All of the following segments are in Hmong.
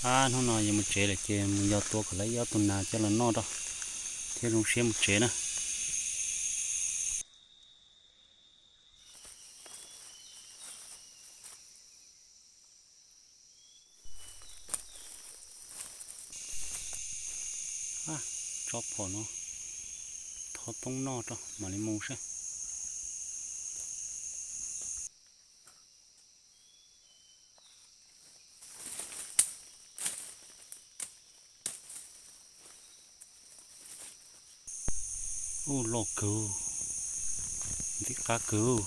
Ab, hnub no yuav mus tsev lawm ces mus yos tua kom lawv ib ob tug nas coj los noj rau thiab zoo siab mus tsev na. Tsob phom no thov toob noj rau mam li mus saib. Ub, loj kawg, ntxim qab kawg.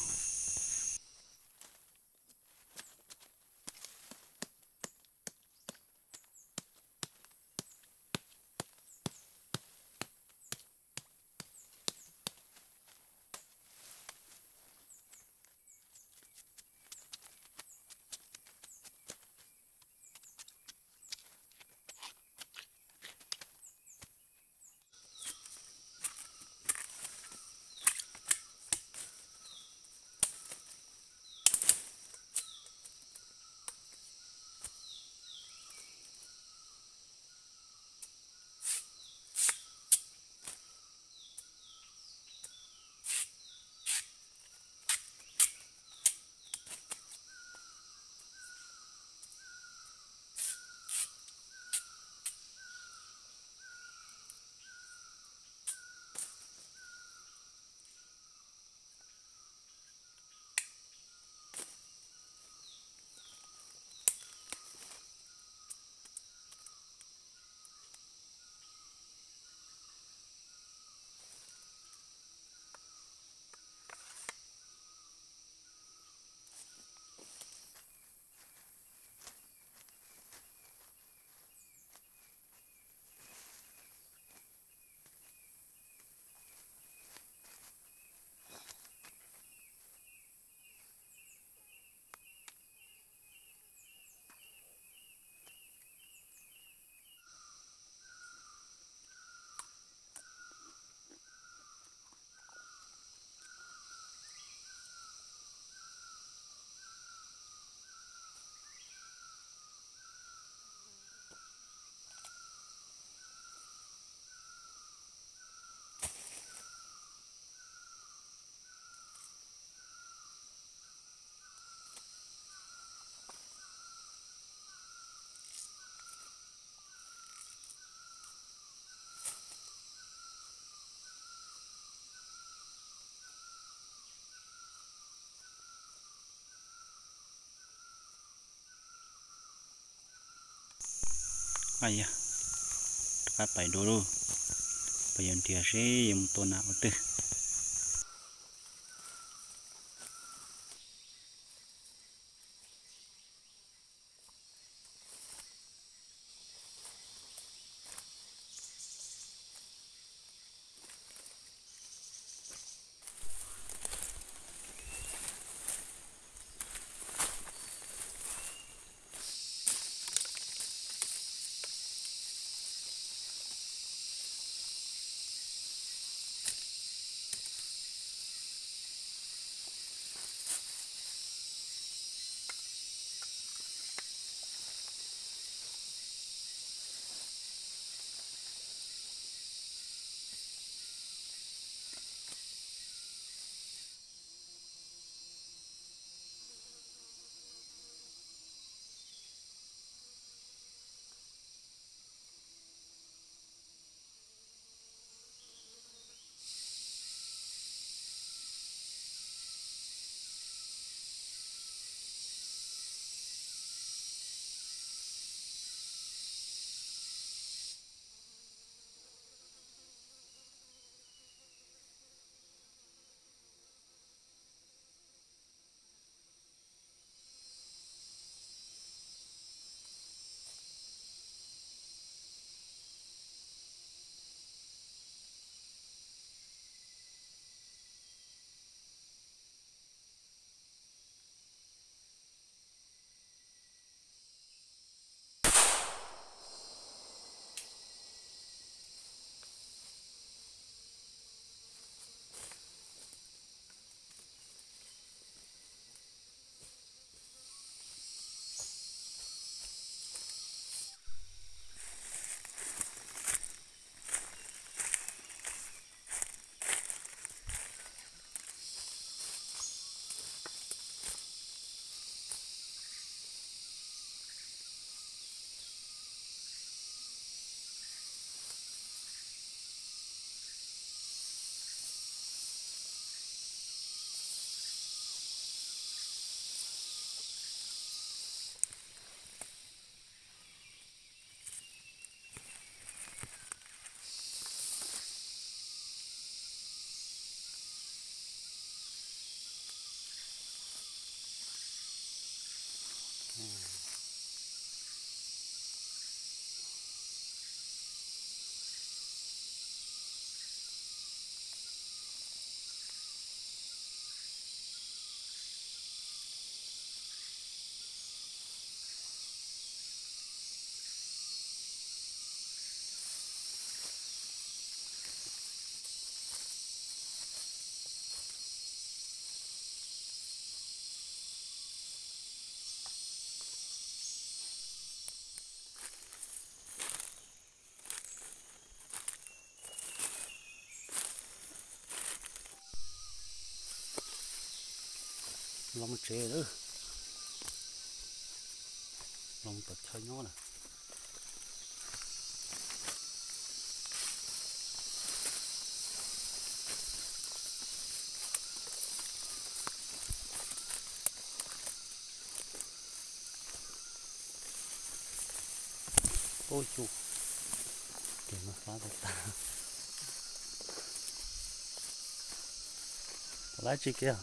Rov qab pais dua lauj, pais yuav nrhiav seb yuav mus tua nas ua twg. Los mus tsev lawm. Los mus tom chaw nyob lawm. Ub, tus no fab tag tag. Lawv tsis kiag.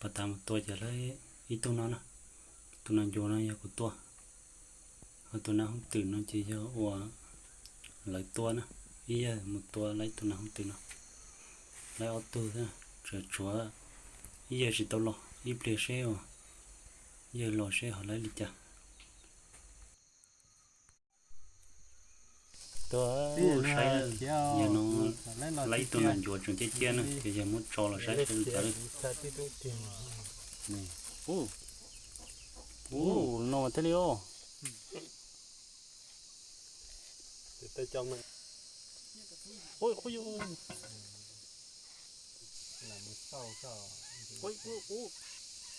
Pas tas mus tua ces lawv ib tug no na, tus nas ncuav no yog kuv tua, ho tus nas hooj twm no ces yog uas lawv tua na, ib yawg mus tua lawv tus nas hooj twm no, lawv ob tug xwb, tsuas tshuav ib yawg tsis tau los, ib pliag seb uas yawg los seb ho lawv li cas. Tus saib, yog no lawv ib tug nas ncuav tseem ciaj ciaj na, ces yog muab tso los saib seb li cas li. Ub, no thiaj li os.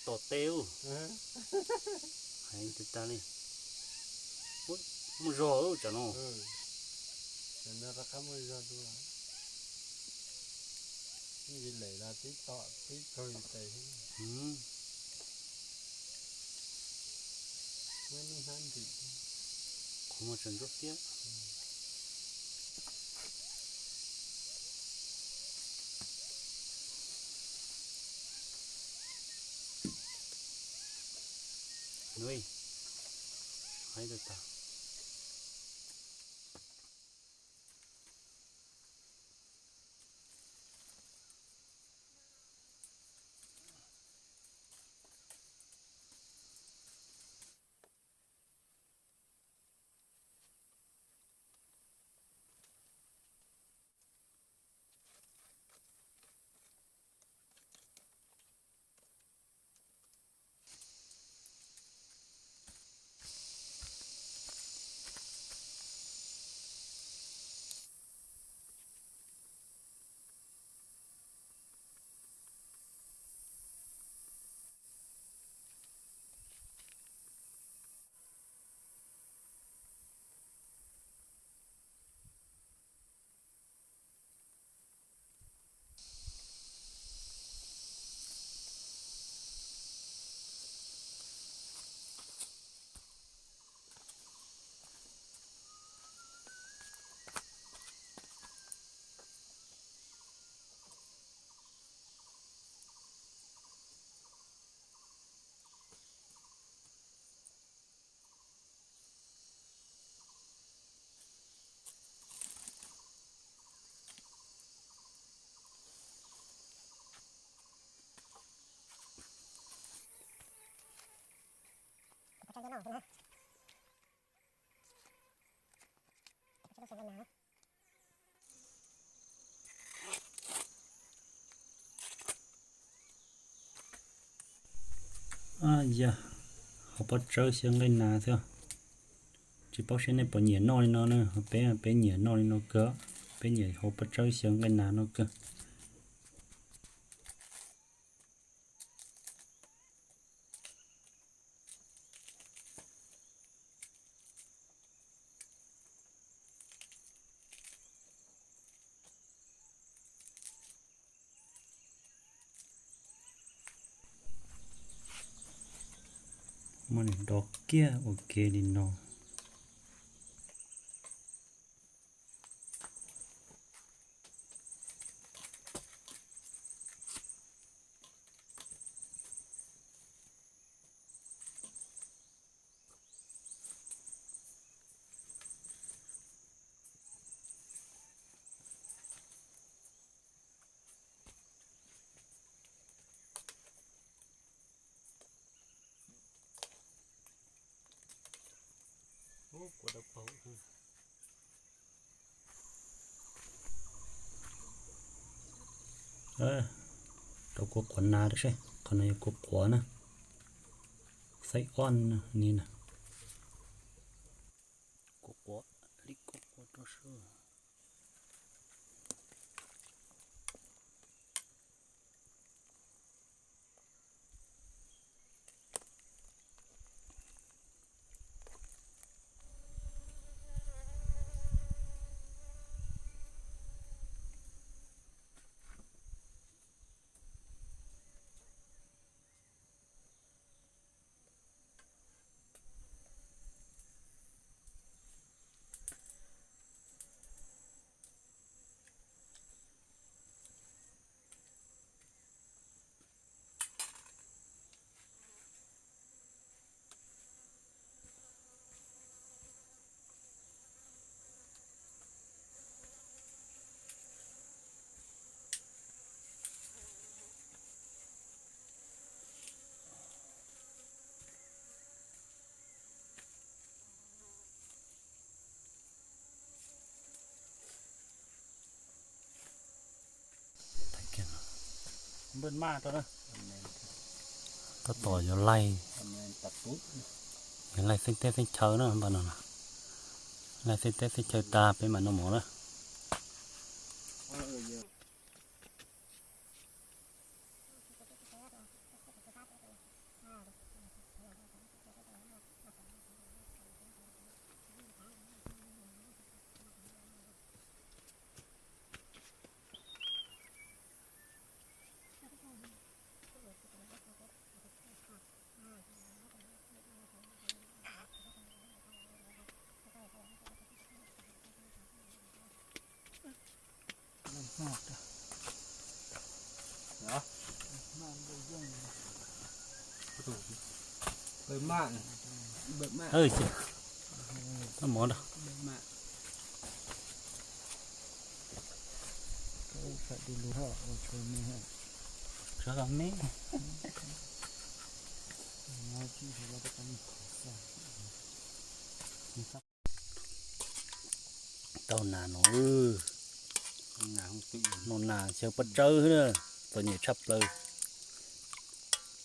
Tom tes, hais tag li, muaj zog tsam no. Qhov muag tseem ntsuab tiab. Ui, haib tag tag. Yog hauv pob tsawb xyaw nqaij nas thiab. Tsis paub seb nej puas nyiam noj li no na, peb, peb nyiam noj li no kawg, peb nyiam hauv pob tsawb xyaw nqaij nas no kawg. Muab nws do kiag ua ke li no. Rau kua quav nas rau seb, qhov no yog kua quav na, xaib ob ni na. Kua quav li kua quav rau seb. Tab tom yuav laij, yuav laij xeeb teb xeeb chaw na npaj no. Laij xeeb teb xeeb chaw tag peb mam noj mov na. Mov tau nas no, no nas xyaw pob tsawb, txom nyem tshaj plaws.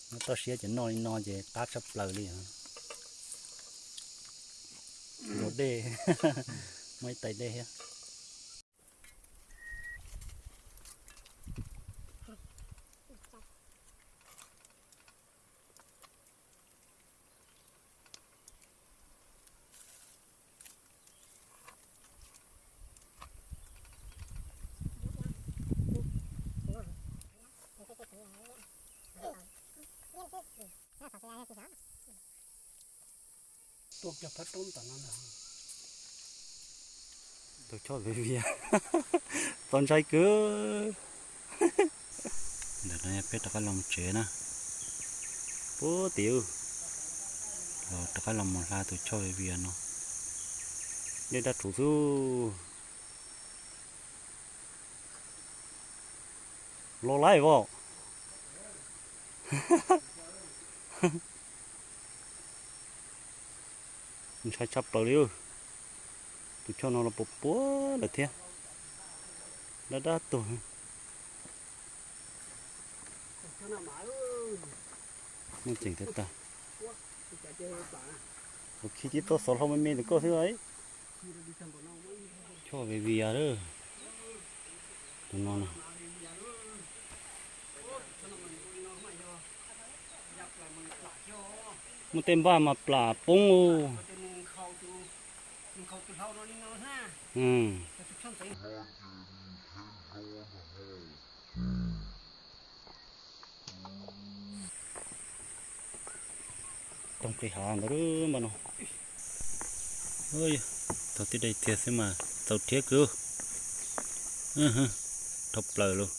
Nyob toj siab ces noj li no ces qab tshaj plaws li. Ntxuav dej, muaj ib tais dej thiab. Tus choj viv vias, txaus ntshai kawg. Ntawm no peb rov qab los tsev na. Puag tim, los rov qab los mus hla tus choj viv vias no. Dej dab rhuv xwb. Los laij vauj. Ntshai tshaj plaws li. Tus choj no los puas puas lawm thiab. Dab dab tuag. Muaj ceem thiab tag. Ua khi tib toj xov hlau me me ntawm koj xwb. Choj viv vias lawm. Tus no na. Muaj tej npaj mas plam poob. Toog plig hav ntawd npaj no. Tau tib daim tiag xwb mas txaus rhiab kawg. Dhau plaws lawm.